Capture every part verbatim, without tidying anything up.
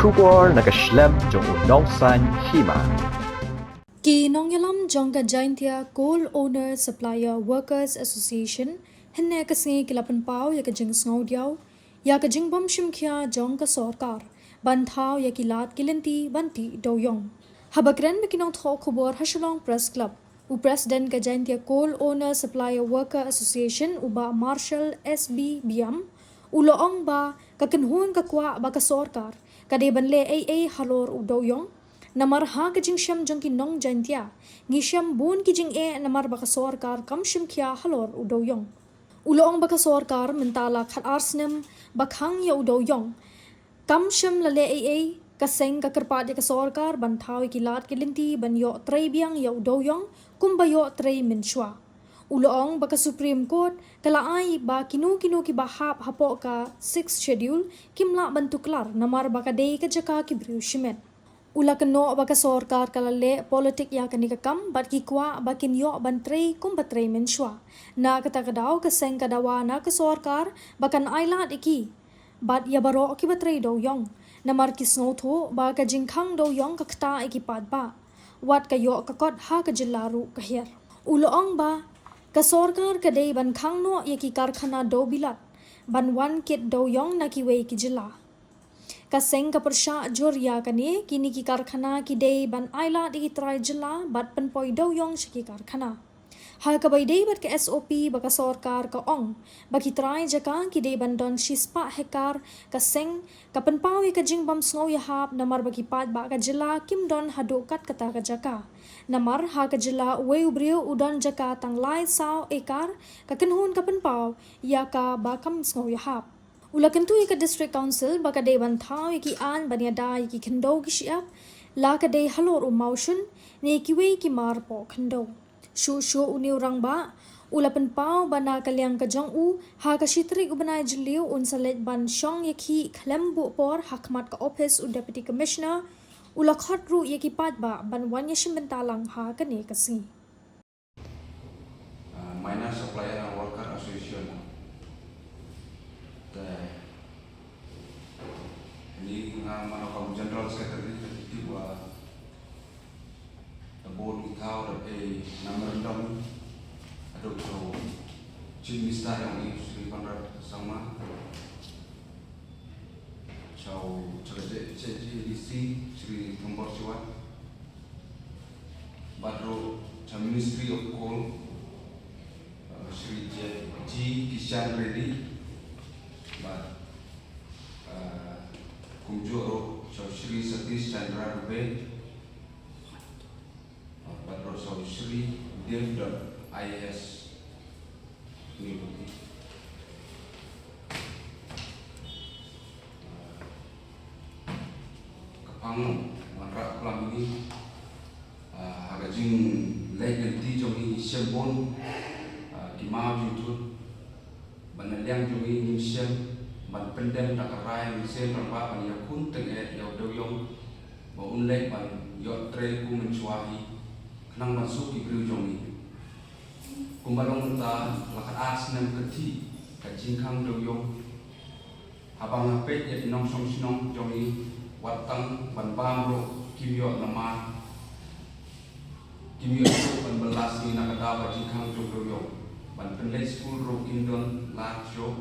Khubor na ka shlem jong u nongsaiñ hima. Ki nongïalam jong ka Jaintia Coal Owner Supplier Workers Association hynne ka sngi ki la pynpaw ïa ka jingsngewdiaw ïa ka jingbym shim khia jong ka sorkar ban thaw ïa ki lad ki lynti ban tih dewïong. Haba kren bad ki nongthoh khubor ha Shillong Press Club, u President ka Jaintia Coal Owner Supplier Worker Association, u Bah Marshall S B Biam, u la ong ba ka kynhun ka kwah ba ka sorkar ka dei ban leh ei ei halor u dewïong. Namar ha ka jingshem jong ki nong Jaintia ngi shem bun ki jingeh namar ba ka sorkar kam shim khia halor u dewïong. U la ong ba ka sorkar mynta la khat ar snem ba khang ïa u dewïong kam shym la leh ei ei. Ka seng ka kyrpad ïa ka sorkar ban thaw ïa ki lad ki lynti ban ïoh trei biang ïa u dewïong kumba ïoh trei mynshuwa. U la ong ba ka Supreme Court ka la ai ba kino kino kiba hap hapoh ka Sixth Schedule kim lah ban tuklar namar ba ka dei ka jaka ki briew shimet. U la kynnoh ba ka sorkar ka la leh politik ïa kane ka kam bad ki kwah ba kin ïoh ban trei kumba trei mynshuwa. Na kata ka daw ka seng ka dawa na ka sorkar ba kan ailad ïa ki bad ïa baroh kiba trei dewïong. Namar ki sngewthuh ba ka jingkhang dewïong ka ktah ïa ki paidbah. Wat ka ïoh ka kot ha ka jylla ruh ka hiar. U la ong ba ka sorkar ka dei ban khang noh ïa ki karkhana dewbilat ban wan kit dewïong na kiwei ki jylla. Ka seng ka pyrshah jur ïa kane, kine ki karkhana ki dei ban ailad ïa ki trai jylla bad pynpoi dewïong sha ki karkhana. Ha kaba ïadei bad ka S O P ba ka sorkar ka ong ba ki trai jaka ki dei ban don shispah hekar, ka seng ka pynpaw ïa ka jingbym sngew ïahap namar ba ki paidbah ka jylla kim don haduh kat kata ka jaka. Namar ha ka jylla uwei u briew u don jaka tang lai saw ekar, ka kynhun ka pynpaw ïa ka ba kam sngew ïahap. U la kyntu ïa ka District Council ba ka dei ban thaw ïa ki aiñ ban ïada ïa ki khyndew ki shyiap, la ka dei halor u mawshun ne kiwei ki mar poh khyndew. Shuh shuh une u rangbah u la pynpaw ba na ka liang ka jong u, ha ka shi tarik u bnai Jylliew un sa leit ban shong ïakhih khlem buh por ha khmat ka ophis u Deputy Commissioner. U la khot ruh ïa ki paidbah ban wan ïashim bynta lang ha kane ka sngi. Uh, Miner Supplier and Worker Association. Te, ni nga man kum General Secretary, te ki tip ba, te bun ki thaw, te pei memorandum haduh sha u Chief Minister jong ngi, Shri Conrad Sangma, sha u, sha ka J-, J-, J D C, Shri Thombor Shiwat, bad ruh sha Ministry of Coal, uh, Shri J-, G Kishan Reddy, bad, uh, kumjuh ruh sha Shri Satish Chandra Dubey, uh, bad ruh sha Shri Dev Dutt, I A S. Ni bukit. Ka pang wanrah klam ïa ngi, ah, ha ka jingleit lynti jong ngi, ngi shem bun, ah, ki maw jingtut. Ban na liang jong ngi ngim shem ban pyndem da ka rai mynsiem rangbah ban ïakhun tyngeh ïa u dewïong ba un leit ban ïoh trei kum mynshuwa hi, khnang ban suk ki briew jong ngi. Kumba long mynta, la ka ar snem ka thih ka jingkhang dewïong. Haba nga peit ïa ki nongshong shnong jong ngi, wat tang ban bam ruh kim ïoh namar kim ïoh shuh ban bylla sngi na ka daw ka jingkhang jong dewïong. Ban pynleit skul ruh kim don lad shuh.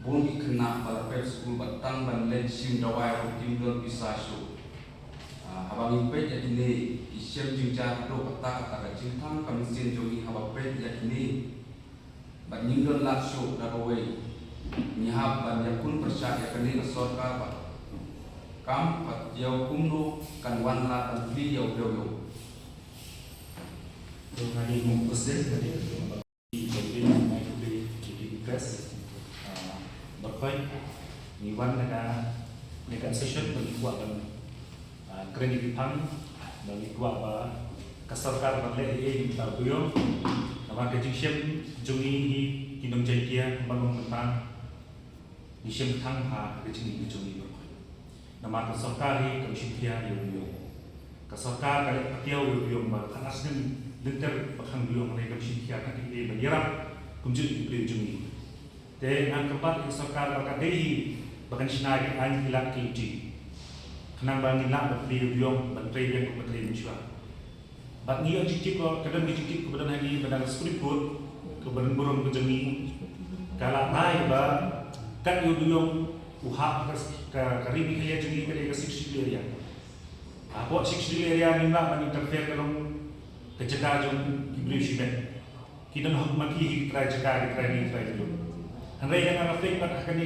Bun ki khynnah ba la pep skul, bad tang ban leit shim dawai ruh kim don pisa shuh. Ah, haba ngi peit ïa kine, ki shem jingjia haduh katta katta ka jingthang ka mynsiem jong ngi haba peit ïa kine. Bad ngim don lad shuh da kawei. Ngi hap ban ïakhun pyrshah ïa kane ka sorkar ba kam pat ïa u kumno kan wan lad ban plie ïa u dewïong. To, nga dei u President, nga dei u President, nga dei u President, ah, Barkhoi. Ngi wan na ka, na ka session ba ngi kwah ban, ah, kren ïa ki phang, ba ngi kwah ba ka sorkar ban leh ei ei na ka bynta u dewïong. Namar ka jingshem jong ngi hi ki nong Jaiñtia, kumba long mynta, ngi shem tang ha ka jingim ka jong ngi baroh. Namar ka sorkar hi kam shim khia ïa u dewïong. Ka sorkar ka leh patiaw ïa u dewïong ba khatar snem lynter ba khang dewïong, hynrei kam shim khia, ka tip dei ban ïarap kumjuh ïa u dewïong jong ngi. Te ngan kyrpad ïa ka sorkar ba ka dei hi ba kan shna ïa ki aiñ ki lad ki lynti. Nang ba ngin lah ban plie u duyong ban trei biang kum ba trei mynshuwa. Bad ngi ïoh jingtip ko, ka don ka jingtip kaba don ha ngi ba na ka Supreme Court, ka badan burom ka jong ngi ka la rai ba kat ïa u duyong u hap ka, ka, ka ri Meghalaya jong ngi ka dei ka Sixth Schedule area. Hapoh Sixth Schedule area ngim lah ban interfere ka long ka jaka jong ki briew shimet. Ki don hok ma ki hi ki trai jaka, ki trai ri, ki trai duyong. Hynrei ïa nga nga peit pat ha kane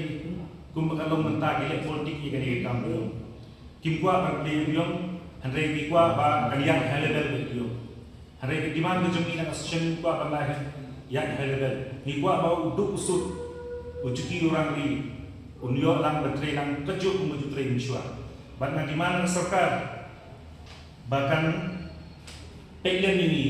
kumba ka long mynta ki leh politik ïa kane ka kam duyong. Kim kwah ban plie u duyong, hynrei ki kwah ba kan ïaid high level bad u duyong. Hynrei ka demand ka jong ngi na ka session ngi kwah ban ïaid high level. Ngi kwah ba u duk u sut u juki u rangli un ïoh lang ban trei lang kajuh kum ba ju trei mynshuwa. Bad nga demand na ka sorkar ba kan peit lem ïa ngi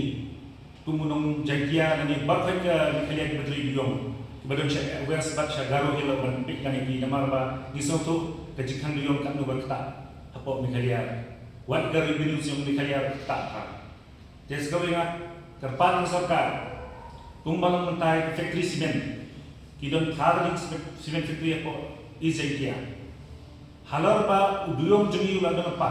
kum u nong Jaiñtia lane baroh ka Meghalaya kiba trei duyong kiba don sha West bad sha Garo Hills ban peit lang ïa ngi namar ba ngi sngewthuh ka jingkhang duyong katno ba ktah hapoh Meghalaya. Wat ka revenue jong Meghalaya ktah bha. Te sa kawei nga kyrpad na ka sorkar kumba long mynta ïa ka factory cement ki don thadien cement, cement factory hapoh East Jaiñtia. Halor ba u duyong jong ngi u la don lypa,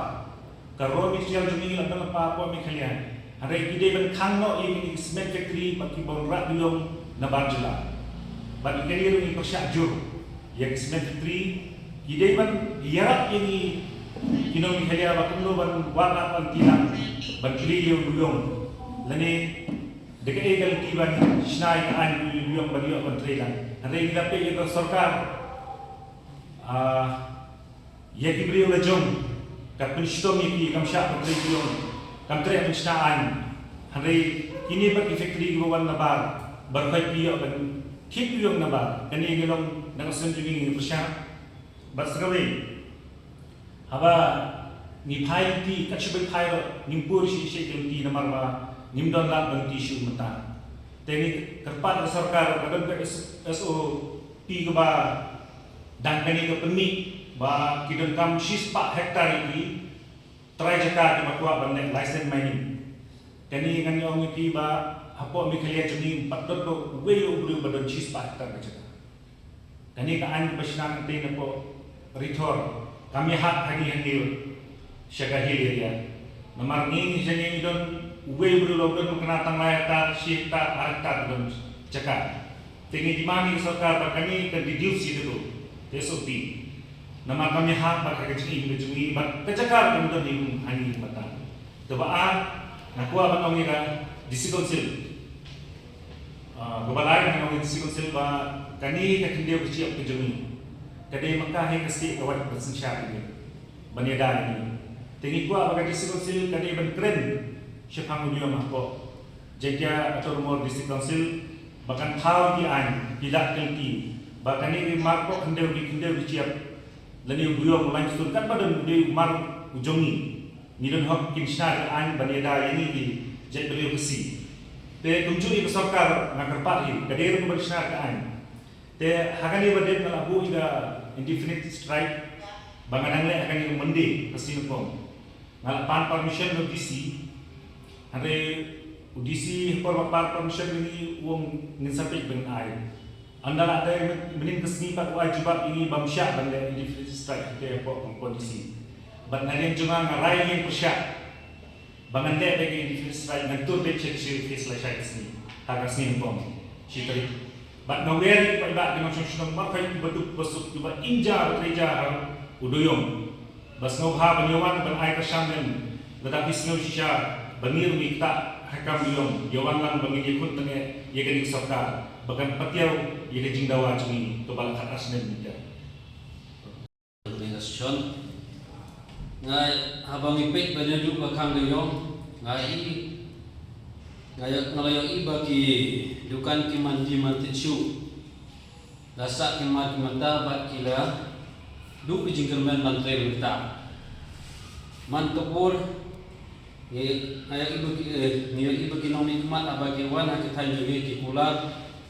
ka raw material jong ngi u la don lypa hapoh Meghalaya. Hynrei ki dei ban khang noh ïa kine ki cement factory ba ki ban rah duyong na bar jylla. Bad ïa kane ruh ngi pyrshah jur ïa ki cement factory ki dei ban ïarap ïa ngi ki nong Meghalaya ba kumno ban wad lad ban ti lang ban plie ïa u duyong. Lane da kaei ka lynti ban shna ïa ka aiñ u duyong ban ïoh ban trei lang. Hynrei ngi la peit ïa ka sorkar, ah, ïa ki briew la jong ka pynshitom ïa ki, kam shah ban trei duyong, kam treh ban shna aiñ. Hynrei kine pat ki factory kiba wan na bar, baroh ki ïoh ban thied duyong na bar. Kane ka long na ka seng jong ngi ngi pyrshah. Bad sa kawei, haba ngi phai lynti, kat shaba ngi phai ruh ngim pur shisha lynti namar ba ngim don lad ban lynti shuh mynta. Te ngi kyrpad ka sorkar ba don ka S-, S O P kaba dang kane ka pynmih ba ki donkam shispah hektar ïa ki trai jaka kiba kwah ban leh license mining. Kane ngan ong ïa phi ba hapoh Meghalaya jong ngi pat don ruh uwei u briew ba don shispah hektar ka jaka. Kane ka aiñ kaba shna kynthei napoh Ri Thor kam ïahap hangne hangne sha ka hill area. Namar ngi, ngi jong ngi don uwei u briew la don kane tang lai hektar, shi hektar, ar hektar don jaka. Te ngi demand ïa ka sorkar ba kane kan reduce ïa katu ka S O P. Namar kam ïahap bad ka jingim ka jong ngi bad ka jaka kam don ïa ngi hangne mynta. Kaba ar, nga kwah ban ong ïa ka D C Council. Ah, kaba lai, nga ong ïa ka D C Council ba kane ka khyndew ka shyiap ka jong ngi ka dei ma ka hi ka sih ka wat ban synshar ïa ngi ban ïada ïa ngi. Te ngi kwah ba ka D C Council ka dei ban kren shaphang u duyong hapoh Jaiñtia Autonomous District Council ba kan thaw ïa ki aiñ, ki lad ki lynti ba kane ka mar poh khyndew ki khyndew ki shyiap lane u duyong u limestone katba don u dei u mar u jong ngi. Ngi don hok kin shna ka aiñ ban ïada ïa ngi ki jaitbynriew Khasi. Te kumjuh ïa ka sorkar nga kyrpad hi ka dei ruh ban shna ka aiñ. Te ha kane ba dep nga la buh ïa ka indefinite strike ba nga dang leh ha kane ka Monday ka sngi nyngkong. Nga la pan permission na u D C. Hynrei u D C ha por ba pan permission ïa ngi u ong ngin sa peit ban ai. Ynda la dei mynhynnin ka sngi pat u ai jubab ïa ngi bym shah ban leh indefinite strike te hapoh ka D C. Bad na liang jong nga nga rai ïa ngi pyrshah ba ngan leh beit ka indefinite strike, ngan tur beit sha ka Sri Office lashai ka sngi ha ka sngi nyngkong shi tarik. Bad nga wer ïa ki paidbah ki nongshong shnong markhai kiba duk ba suk kiba im ja ba trei ja ha u duyong. Ba sngewbha ban ïawan ban ai kyrshan lem lada phi sngew shisha ba ngi ruh ngi ktah ha kam duyong, ïawan lang ba ngin ïakhun tyngeh ïa kane ka sorkar ba kan patiaw ïa ka jingdawa jong ngi kaba la khatar snem mynta. Nga haba ngi peit ba ngi duk ba khang duyong nga i nga ïa nga la ïohi ba ki dukan ki man ki man tip shuh. La sah ki mar ki mata bad ki la duh ki jingkyrmen ban trei bynta. Man ka por ngi ïa iba ki, eh, ngi ïa iba ki nongmihkhmat haba ki wan ha ki thaiñ jong ngi ki kular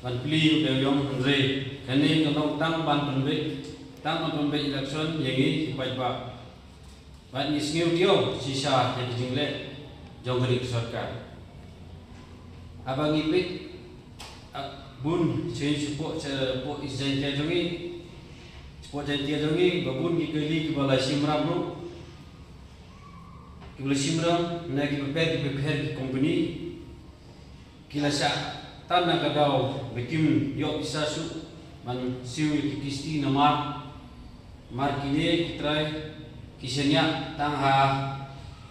ban plie u duyong, hynrei kane ka long tang ban pynbeit, tang ban pynbeit election ïa ngi ki paidbah. Bad ngi sngew tiaw shisha ïa ki jingleh jong kane ka sorkar. Haba ngi peit, ah, bun sha shapoh, shapoh East Jaintia jong ngi, shapoh Jaintia jong ngi ba bun ki kali kiba la shim ram ruh. Ki la shim rang na ki bapher ki bapher ki company, ki la shah tan na ka daw ba kim ïoh pisa shuh ban siew ïa ki kisti namar mar kine ki trai ki shaniah tang ha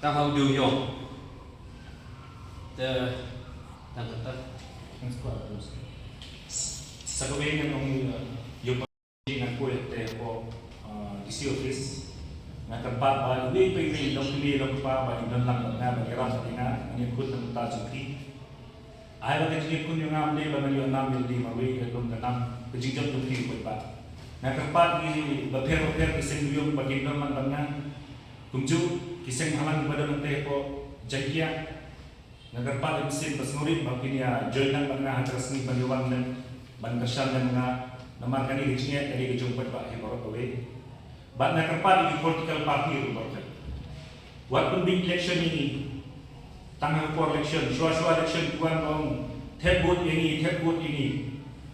tang ha u dewïong. Te tang kata. Sa kawei ngan ong, uh, ïa nga khuid te hapoh, uh, D C office. Nga kyrpad ba iwei pa iwei, long kmie long kpa, ba kin don lang bad nga, ba kin ïarap bad nga, ngan ïakhun na ka bynta jong phi. Ai ba ka jingïakhun jong nga ym dei ba ngan ïoh nam ïa lade marwei, ka long ka nam ka jingjop jong phi u paidbah. Nga kyrpad ïa ki bapher bapher ki seng dewïong ba kin don lang bad nga. Kumjuh ki seng bhalang kiba don hangtei hapoh Jaintia. Nga kyrpad ïa ki seng ba sngewrit ba kin ïa join lang bad nga ha ka sngi ban ïa wan lem, ban kyrshan lem nga, namar kane ka jingeh ka dei ka jong u paidbah hi baroh kawei. Bad nga kyrpad ïa ki political party ruh baroh kawei. Wat pynbiej election ïa ngi tang ha ka por election, shuwa shuwa election ki wan ong thep vote ïa ngi, thep vote ïa ngi.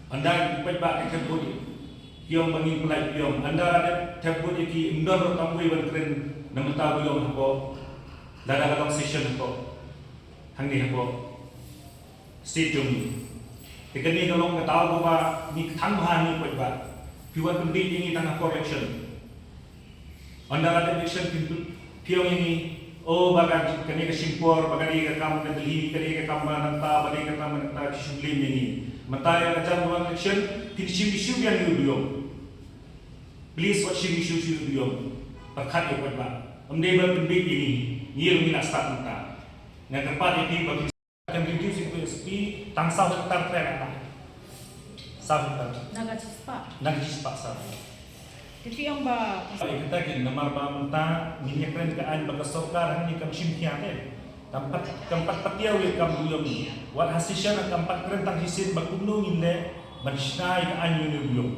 Ynda ki paidbah ki thep vote ïa ngi, ki ong ba ngin pynlait, ki ong ynda thep vote ïa ki, ym don ruh tang uwei ban kren na ka bynta u dewïong hapoh, lada ka long session hapoh, hangne hapoh state jong ngi. Te kane ka long ka daw kaba ngi kthang bha ïa ngi paidbah. Phi wan pynbiej ïa ngi tang ha por election. Ynda la dep election phi, phi ong ïa ngi, oh, ba ka, kane ka shim por, ba ka dei ka kam ka Delhi, ka dei ka kam ba nangta, ba dei ka kam ba nangta, phi shu blame ïa ngi. Mynta ïa ka jan wan election, phin shim issue ïa ngi u dewïong. Please, wat shim issue shuh u dewïong. Pyrkhat ïa u paidbah. Ym dei ban pynbiej ïa ngi. Ngi ruh ngi la start mynta. Nga kyrpad ïa phi ba phin Kan reduce ïa ka S P tang saw hektar kren ata. Saw hektar. Na ka shispah. Na ka shispah saw. Te phi ong ba. Ïa kata ki namar ba mynta ngin ïa kren ka aiñ ba ka sorkar hangne kam shim khia te. Kam pat, kam pat patiaw ïa ka kam dewïong. Wat ha session kam pat kren tang shisien ba kumno ngin leh ban shna ïa ka aiñ ïa u dewïong.